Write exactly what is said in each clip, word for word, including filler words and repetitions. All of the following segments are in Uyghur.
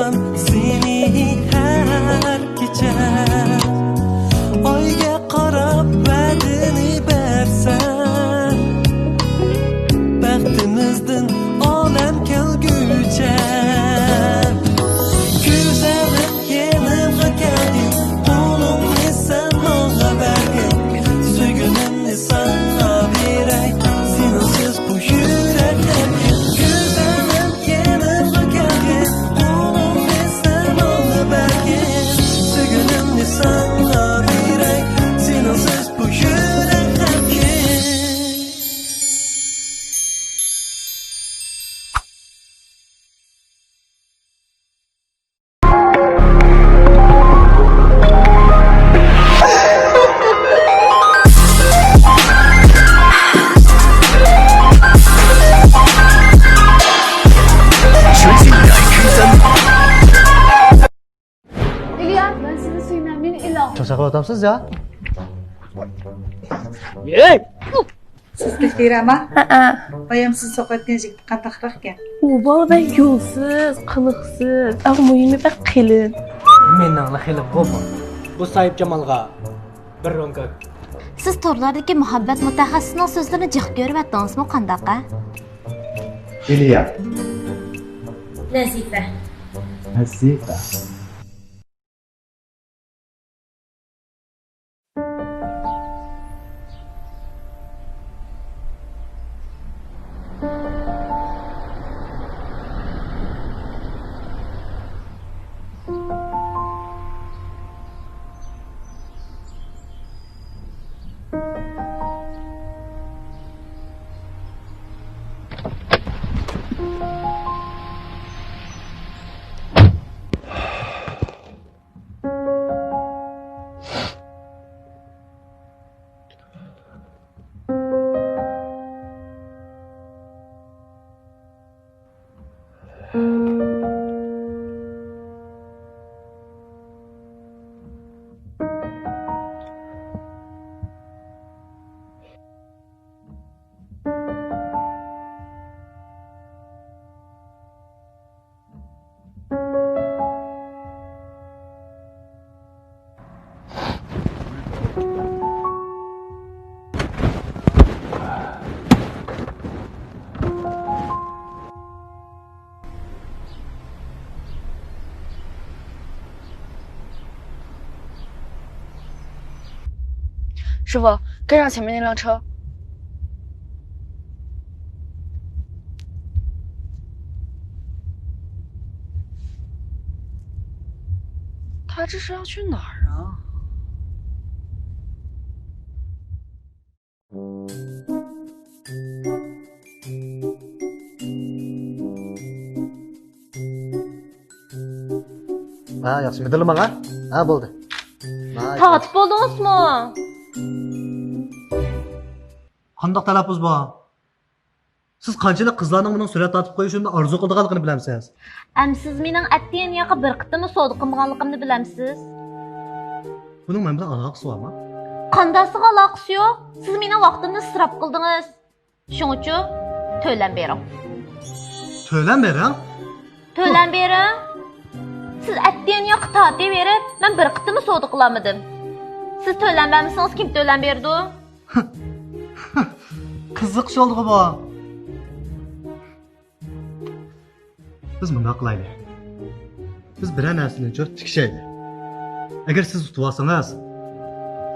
سېنى ھەر كېچە ئايگە قاراپ ۋەدىنى بەرسەم، بەختىمىزدىن ئالەم كەلگۈچە. گۈزەلىم يېنىمغا كەلگىن، قولۇڭنى سەن ماڭا بەرگىن، سۆيگۈنۈمنى ساڭا بېرەي، سېنىڭسىز بۇ يۈرەك ئەركىن. گۈزەلىم يېنىمغا كەلگىن، قولۇڭنى سەن ماڭا بەرگىن، سۆيگۈنۈمنى ساڭا بېرەي، سېنىڭسىز بۇ يۈرەك ئەركىن. ئىلياس، مەن سېنى سۆيىمەن، مېنى ئېلىڭ. چاقچاق قىلىۋاتامسىز يا؟ سىز كەچتە ئىرەما؟ ھەئە. بايام سىز سوقۇۋەتكەن يىگىت قانداقراق ئىكەن؟ ئۇ بالا بەك يولسىز، قىلىقسىز، ئەڭ مۇھىمى بەك قېلىن. مېنىڭلا خېلىم بولما. بۇ ساھىبجامالغا بىر رومكا. سىز تورلاردىكى مۇھەببەت مۇتەخەسسىسىنىڭ سۆزلىرىنى جىق كۆرۈۋەتتىڭىزمۇ، قانداق ھە؟ ئىليا. نەزىپە. نەزىپە. شۇۋا، 跟上前面那辆车。他这是要去哪儿啊？ ھە، ياخشى، مىدىرلىماڭ، ھە؟ ھە، بولدى. ھە، تارتىپ بولدىڭىزمۇ؟ قانداق تەلەپپۇز بۇ؟ سىز قانچىلىك قىزلارنىڭ مېنىڭ سۈرەت تارتىپ قويۇشۇمنى ئارزۇ قىلىدىغانلىقىنى بىلەمسىز؟ ئەمسىز مېنىڭ ئەتىگەن ياقى بىر قېتىممۇ سودا قىلمىغانلىقىمنى بىلەمسىز؟ بۇنىڭ مەن بىلەن ئالاقىسى بارمۇ؟ قانداقسىغا ئالاقىسى يوق؟ سىز مېنىڭ ۋاقتىمنى ئىسراپ قىلدىڭىز. شۇڭىچۇ تۆلەم بېرىڭ. تۆلەم بېرىڭ؟ تۆلەم بېرىڭ. سىز ئەتىگەن ياقى تارتىۋېرىپ، مەن بىر قېتىممۇ سودا قىلالمىدىم. سىز تۆلەم بەرمىسىڭىز، كىم تۆلەم بېرىدۇ؟ قىزىق ئىش بولدىغۇ بۇ. بىز مۇنداق قىلايلى. بىز بىرەر نەرسىنى چۆرۈپ تىكىشەيلى. ئەگەر سىز ئۇتۇۋالسىڭىز،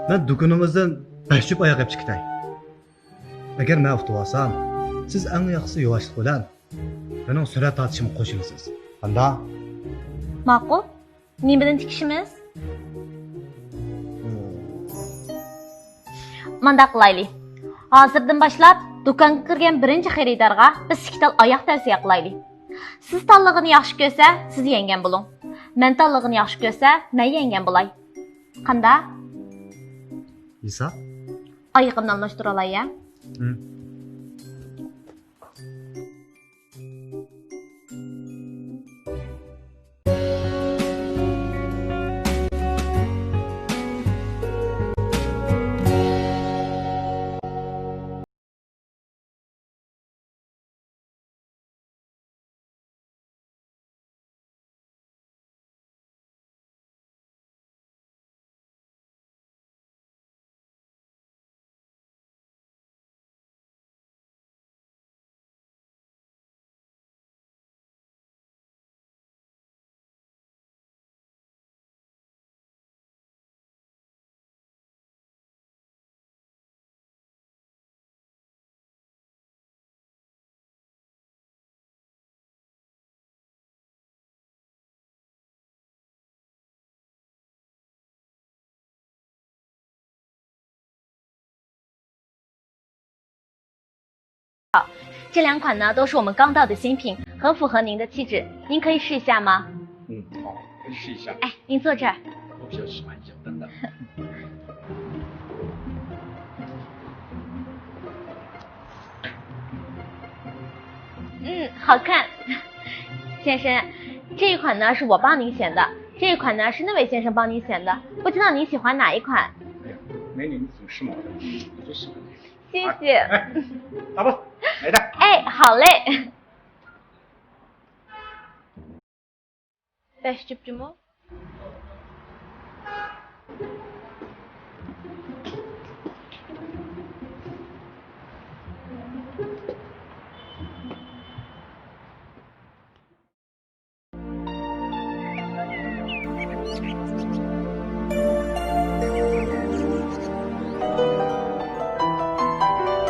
مەن دۇكىنىڭىزدىن بەش جۈپ ئاياغ ئېلىپ چىقىتاي. ئەگەر مەن ئۇتۇۋالسام، سىز ئەڭ ياخشىسى يۇۋاشلىق بىلەن مېنىڭ سۈرەت تارتىشىمغا قوشۇلىسىز. قانداق؟ ماقۇل. نېمىدىن تىكىشىمىز؟ مانداق قىلايلى. ھازىردىن باشلاپ دۇكانغا كىرگەن بىرىنچى خېرىدارغا بىز ئىككى تال ئاياغ تەۋسىيە قىلايلى. سىز تاللىغىنى ياخشى كۆرسە، سىز يەڭگەن بولۇڭ. مەن تاللىغىنى ياخشى كۆرسە، مەن يەڭگەن بولاي. قانداق؟ ھېساب؟ ئايىغىمنى ئالماشتۇرالاي يا؟ ھىم. 这两款呢都是我们刚到的新品，很符合您的气质，您可以试一下吗？嗯，好，可以试一下。哎，您坐这儿。我比较喜欢一些淡淡的。嗯，好看。先生，这一款呢是我帮您选的，这一款呢是那位先生帮您选的，不知道您喜欢哪一款？哎呀，美女，你挺时髦的，我就喜欢这个。谢谢。哎，打吧，来的。哎，好嘞。 بەش جۈپ جۇمۇ.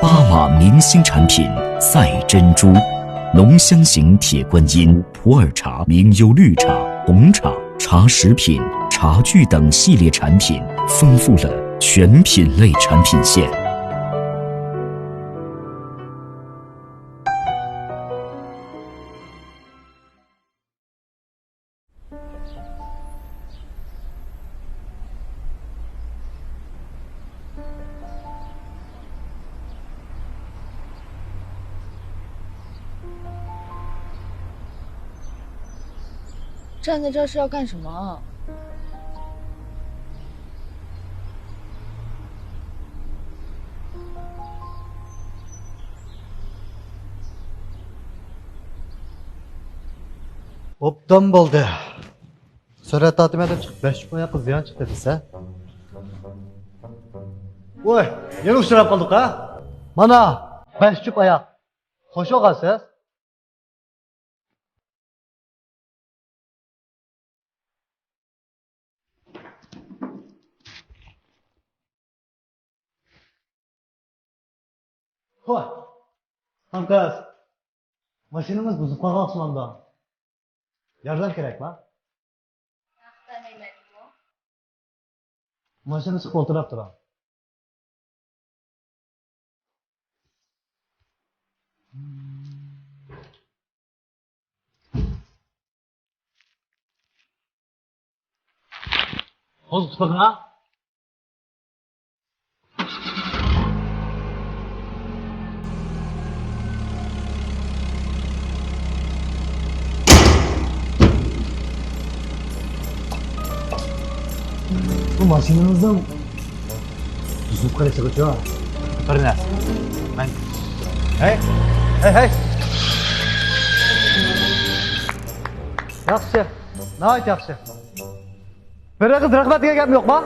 八马明星产品赛珍珠，浓香型铁观音、普洱茶、明柚绿茶、红茶、茶食品、茶具等系列产品，丰富了全品类产品线。 站在这儿是要干什么啊？ ئوبدان بولدى. سۈرەت تارتىمەن دەپ چىقىپ، بەش جۈپ ئاياققا زىيان چىقتى دېسە. ۋوي، يەنە ئۇچراپ قالدۇق ھە؟ مانا، بەش جۈپ ئاياق. خوش بولغانسىز. ۋاھ، خانقىز، ماشىنىمىز بۇزۇلۇپ قالغان ئوخشىمامدۇ؟ ياردەم كېرەكما؟ ماشىنا چىقىپ ئولتۇراپ تۇرۇڭ. قوزغىتىپ بېقىڭ. بۇ ماشىنىڭىزنىڭ بۇزۇلۇپ قېلىشىغىچۇ؟ بىر نەرسە. مەن. ھەي! ھەي، ھەي! ياخشى. ناھايىتى ياخشى. بىر ئېغىز رەھمەت دېگەن گەپمۇ يوقما؟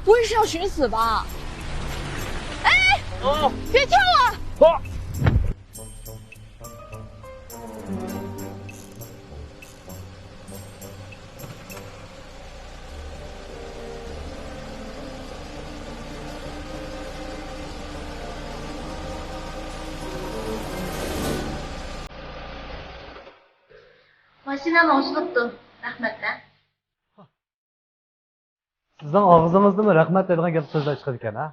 بۇ ئىشنى ئۇشۇنىسىز با؟ ئەي! ئا! كېتىڭلار! ماشىنا ماڭسىلىپتۇ. رەھمەت ھە. سىزنىڭ ئاغزىڭىزدىنمۇ رەھمەت دەيدىغان گەپ سۆزلەر چىقىدىكەن ھە؟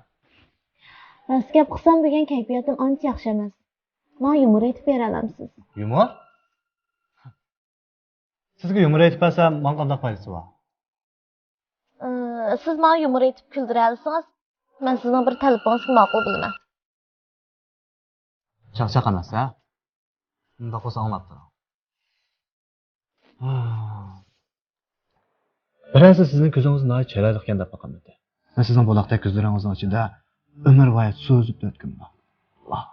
راست گەپ قىلسام، بۈگۈن كەيپىياتىم ئانچە ياخشى ئەمەس. ماڭا يۇمۇر ئېيتىپ بېرەلەمسىز؟ يۇمۇر؟ سىزگە يۇمۇر ئېيتىپ بەرسەم، ماڭا قانداق پايدىسى بار؟ ئى، سىز ماڭا يۇمۇر ئېيتىپ كۈلدۈرەلىسىڭىز، مەن سىزنىڭ بىر تەلىپىڭىزگە ماقۇل بولىمەن. چاقچاق ئەمەس ھە؟ ئۇنداق بولسا ئاڭلاپ تۇرۇڭ. بىرەرسى سىزنىڭ كۆزىڭىز ناھايىتى چىرايلىقكەن دەپ باقامدىكىن؟ مەن سىزنىڭ بۇلاقتەك كۆزلىرىڭىزنىڭ ئىچىدە ئۆمۈر بويى سۈزۈپ ئۆتكۈم بار. ۋاھ.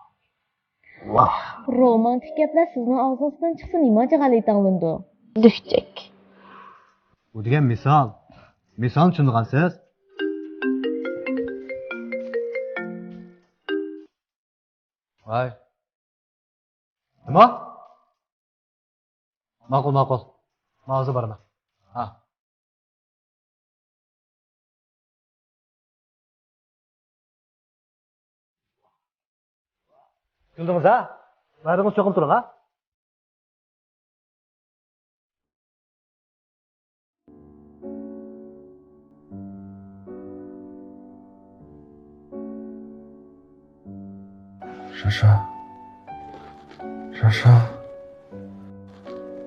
ۋاھ. رومانتىك گەپلەر سىزنىڭ ئاغزىڭىزدىن چىقسا نېمانچە غەلىتە ئاڭلىنىدۇ؟ دۈكچەك. بۇ دېگەن مىسال. مىسالنى چۈشىنىدىغانسىز؟ ۋاي. نېمە؟ ماقۇل، ماقۇل. مەن ھازىر بارىمەن. ھا. كۈلدىڭىز ھە؟ بەردىڭىز چوقۇم تۇرۇڭ ھە؟ 莎莎，莎莎，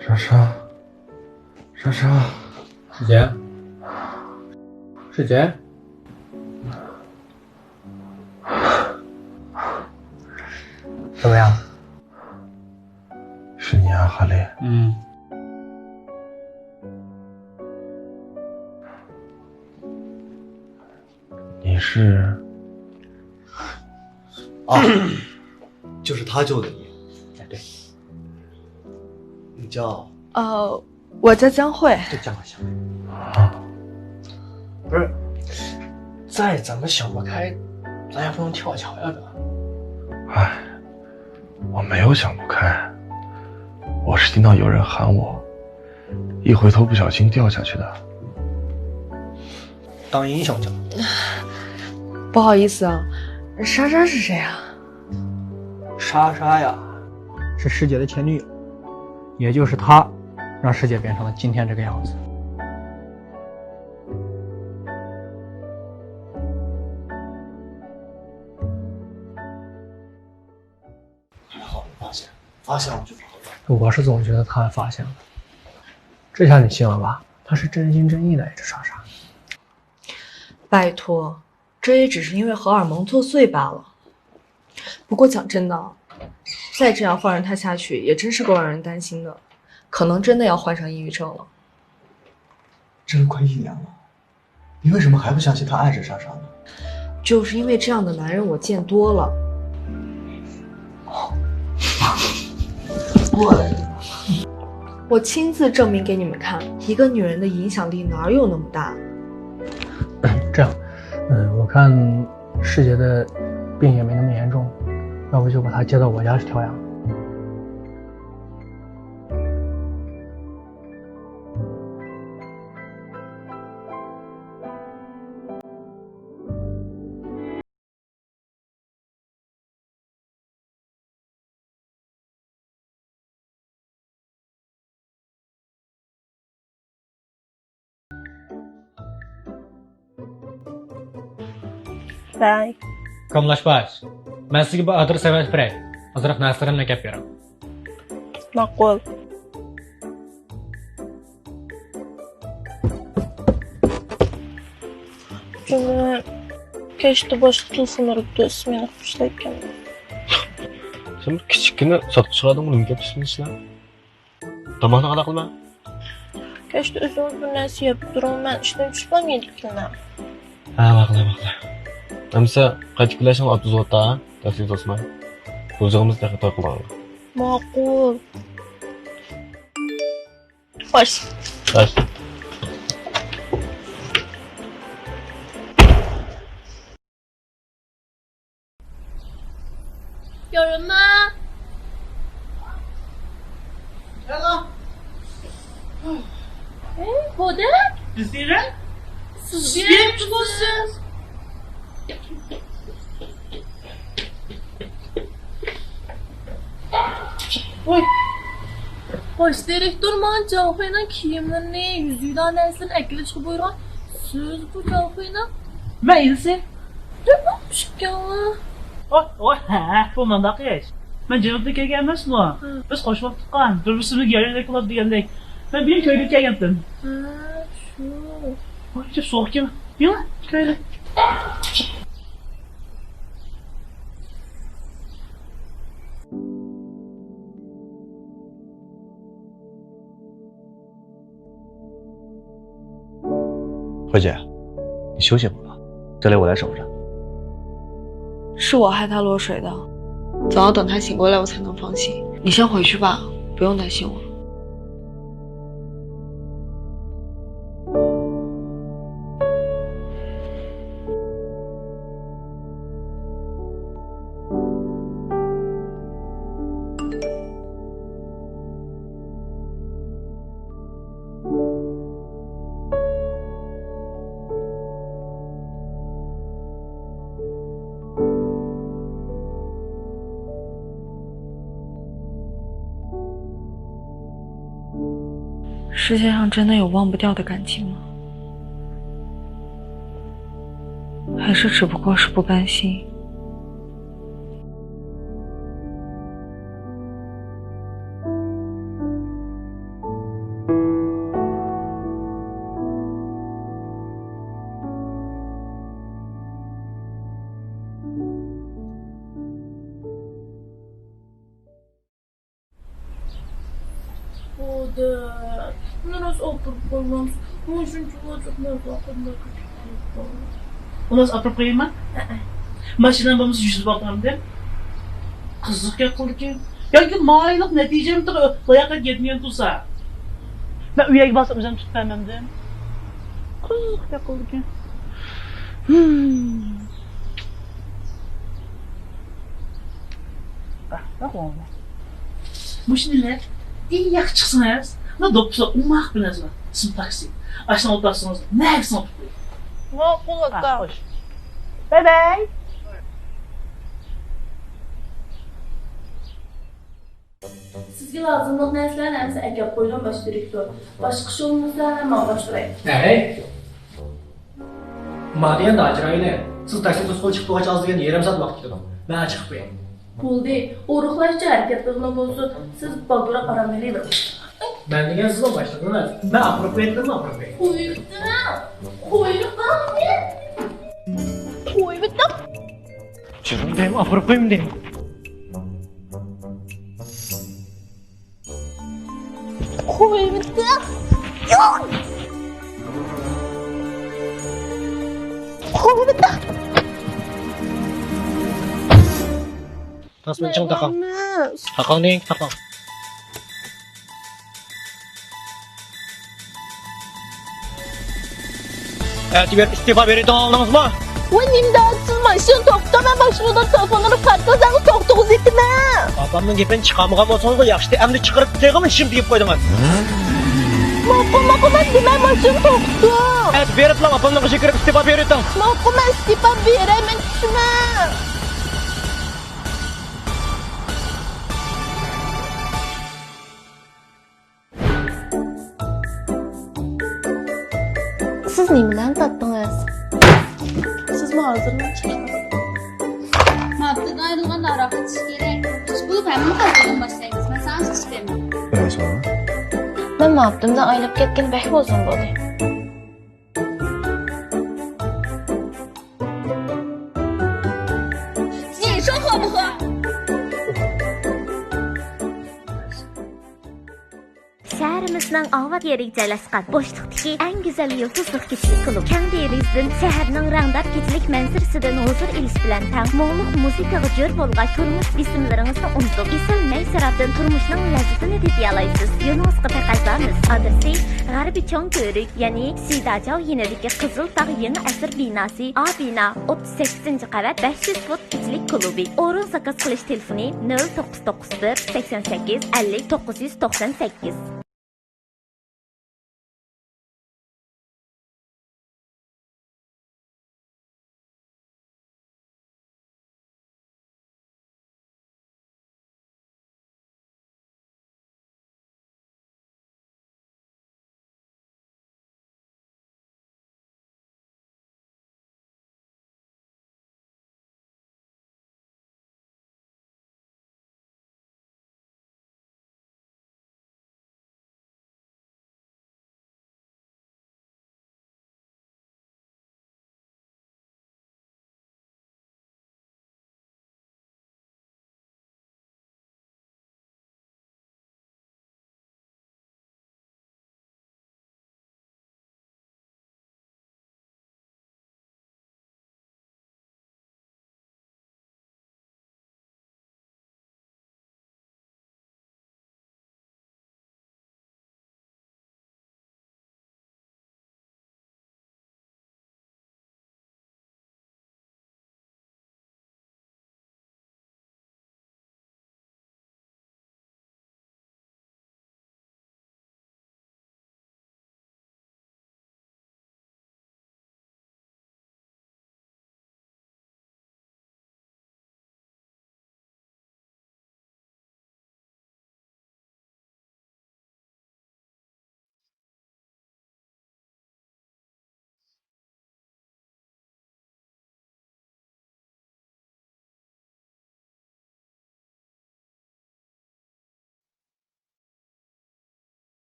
莎莎，莎莎。师姐，师姐，怎么样？是你啊，哈利。嗯。你是？啊，就是他救的你。哎，对。你叫？呃，我叫江慧。就江慧，江慧。啊。不是，再怎么想不开，咱也不能跳桥呀，哥。哎，我没有想不开，我是听到有人喊我，一回头不小心掉下去的。当英雄去了。不好意思啊，莎莎是谁啊？莎莎呀，是师姐的前女友，也就是她让师姐变成了今天这个样子。还好没发现，发现了就不好了。我是总觉得他发现了。这下你信了吧？他是真心真意的爱着莎莎。拜托，这也只是因为荷尔蒙作祟罢了。不过讲真的，再这样放任他下去，也真是够让人担心的，可能真的要患上抑郁症了。这都快一年了，你为什么还不相信他爱着莎莎呢？就是因为这样的男人我见多了。过来人啊！我亲自证明给你们看，一个女人的影响力哪有那么大？这样，嗯，我看师姐的病也没那么严重，要不就把她接到我家去调养。باي. كاملاشباش، مەن سىزگە بىر ئادرېس ئەۋەتىپ بېرەي. ئازراق نەرسىلىرىمنى ئەكەپ بېرىڭ. ماقۇل. جۈملە كەچتە باشقا تېلېفون ئۇرۇپتۇ، ئىسمىنى ئۇقۇشلايدىكەن. سەن بىر كىچىككىنە ساتقۇچىغا ئادەمگە نېمە گەپ ئىسمىنى؟ تاماقنى قانداق قىلىمەن؟ كەچتە ئۆزىڭىز بىر نەرسە يەپ تۇرۇڭ، مەن ئىشتىن چۈشۈپلا يەيدىكىنە. ھە، ماقۇل، ماقۇل. ئەمىسە قايتىپ كېلەرسەڭ ئاپتوبۇس ئوتتا، تەكسى توسماي. بۇ يىلىمىز تېخى توي قىلغانغا. ماقۇل. خوش. خوش. 有人吗？来了。哎，我的？你是人？是别人不是。ۋاي. باش دىرېكتور ماڭا جاۋخۇينىڭ كىيىملىرىنى، يۈزۈكلەر نەرسىلىرىنى ئەكېلىشكە بۇيرۇغان. سىز بۇ جاۋخۇينىڭ؟ مەن ئىنىسى. نېمە بولۇپ ئىكەنلا؟ ۋاي، ۋاي، ھە، بۇ مانداق ئىش. مەن جەنۇبتىن كەلگەن ئەمەسمۇ؟ ھە. بىز قوشۇلۇپ تۇغقان، بىر-بىرسىمىزگە يار-يۆلەك بولاتتۇق دېگەندەك. مەن بۈگۈن كۆيگۈگە كەلگەنتىم. ھە، شۇ. ۋاي، سوغۇق ئىكەن. ياق، كۆيلۈك. خوجا، 你休息吧，再来我来守着。是我害他落水的，总要等他醒过来，我才能放心。你先回去吧，不用担心我。 世界上真的有忘不掉的感情吗？还是只不过是不甘心？ ئۇ دەپ، مېنى راست ئاپىرىپ قويمامسىز؟ مانا شۇنچە بولۇپ، مەن ۋاقىتنى كۈتۈپ قويۇپ. ئۇنى راست ئاپىرىپ قويايمەن؟ ھەئە. ماشىنام بولمىسا، يۈزۈپ ئاپىرامدىم. قىزىق گەپ قىلدىكەن. ياكى مايلىق نەتىجەم تۇرۇپ، لاياقەت يەتمىگەن تۇرسا. مەن ئۆيگە بارسام، ئۆزۈم تۇتۇپ بەرمەمدىم. قىزىق گەپ قىلدىكەن. ھىم. ئاھ، ياق، بولمىدى. مۇشۇنى ئەڭ ياخشى چىقسىڭىز، مانا دوپپىسى ئوماق بىلەن سىم تاكسى. ئاشۇنى ئولتۇرسىڭىز، نەگە سىڭىپ قويۇڭ. ماقۇل، ئاكا. خوش. باي باي. سىزگە لازىملىق نەرسىلەرنى ھەممىسىنى ئەكەپ قويدۇم، باش دىرېكتور. باشقا ئىش بولمىسا، مەن ماڭغاچ تۇراي. ھەي. ما دېگەندە ئاجرايلى. سىز تاكسى توسقىلى چىقىپ بولغاچ ئاز دېگەندە يېرىم سائەت ۋاقىت كېتىدۇ. مەن چىقىپ قوياي. بولدى. ئورۇقلاشچە ھەرىكەت قىلغىنىڭ بولسۇن. سىز بالدۇرراق ئارام ئېلىۋېرىڭ. مەن دېگەن سىزنىڭ باشلىقىڭىز. مەن ئاپىرىپ قويدۇممۇ ئاپىرىپ قوياي. قويۇۋېتىڭ. قويۇۋېتىڭ. قويۇۋېتىڭ. جېنىم دەيمەن، ئاپىرىپ قويۇم دەيمەن. قويۇۋېتىڭ. ياق! قويۇۋېتىڭ. تاسمىنى چىڭ تاقاڭ. ئەمەس. تاقاڭ دېگەن، تاقاڭ. ئەتە بېرىپ ئىستېپا بېرىدىغان ئاڭلىدىڭىزمۇ؟ ۋاي، نېمە دەۋاتىسىز؟ ماشىنا توختىتىڭ، مەن باشقىلارنىڭ تېلېفونلىرىغا قارىتىڭ، توختىتىۋېتىمەن. ئاپامنىڭ گېپىنى چىقارمىغان بولسىڭىزغۇ ياخشىتى، ئەمدى چىقىرىپ تېخىمۇ شىم دېيىپ قويدىڭىز. ماقۇل، ماقۇل، مەن دېمەي، ماشىنا توختىتىڭ. ئەتە بېرىپلا ئاپامنىڭ قېشىغا كىرىپ ئىستېپا بېرىۋېتىڭ. ماقۇل، مەن ئىستېپا بېرەي، مەن چۈشىمەن. سىز نېمىلەرنى تارتتىڭىز؟ سىزمۇ ھازىرلا چىقىڭىز. مۇھەببىتىدىن ئايرىلغاندا ھاراق ئىچىش كېرەك. ئىچ بولۇپ ھەممىنى قايتىدىن باشلايمىز. مەن ساڭا ئىچىش بېرىمەن. ئەمەس، ماما. مەن مۇھەببىتىمدىن ئايرىلىپ كەتكىلى بەك ئۇزۇن بولدى. شەھىرىمىزنىڭ ئاۋات يېرىگە جايلاشقان بوشلۇقتىكى ئەڭ گۈزەل يۇلتۇزلۇق كېچىلىك كۇلۇب كەڭ دېرىزىدىن شەھەرنىڭ رەڭدار كېچىلىك مەنزىرىسىدىن ھۇزۇر ئېلىش بىلەن تەڭ مۇڭلۇق مۇزىكىغا جور بولغاچ تۇرمۇش بېسىملىرىڭىزنى ئۇنتۇپ، ئېسىل مەي شارابتىن تۇرمۇشنىڭ لەززىتىنى تېتىيالايسىز. يولىڭىزغا تەقەززامىز. ئادرېسى غەربىي چوڭ كۆۋرۈك، يەنى سىداجاۋ يېنىدىكى قىزىل تاغ يېڭى ئەسىر بىناسى، ئا بىنا، ئوتتۇز سەككىزىنچى قەۋەت، بەش يۈز فوت كېچىلىك كۇلۇبى. ئورۇن زاكاز قىلىش تېلېفونى: نۆل توققۇز توققۇز تۆت، سەكسەن سەككىز، ئەللىك، توققۇز يۈز توقسان سەككىز.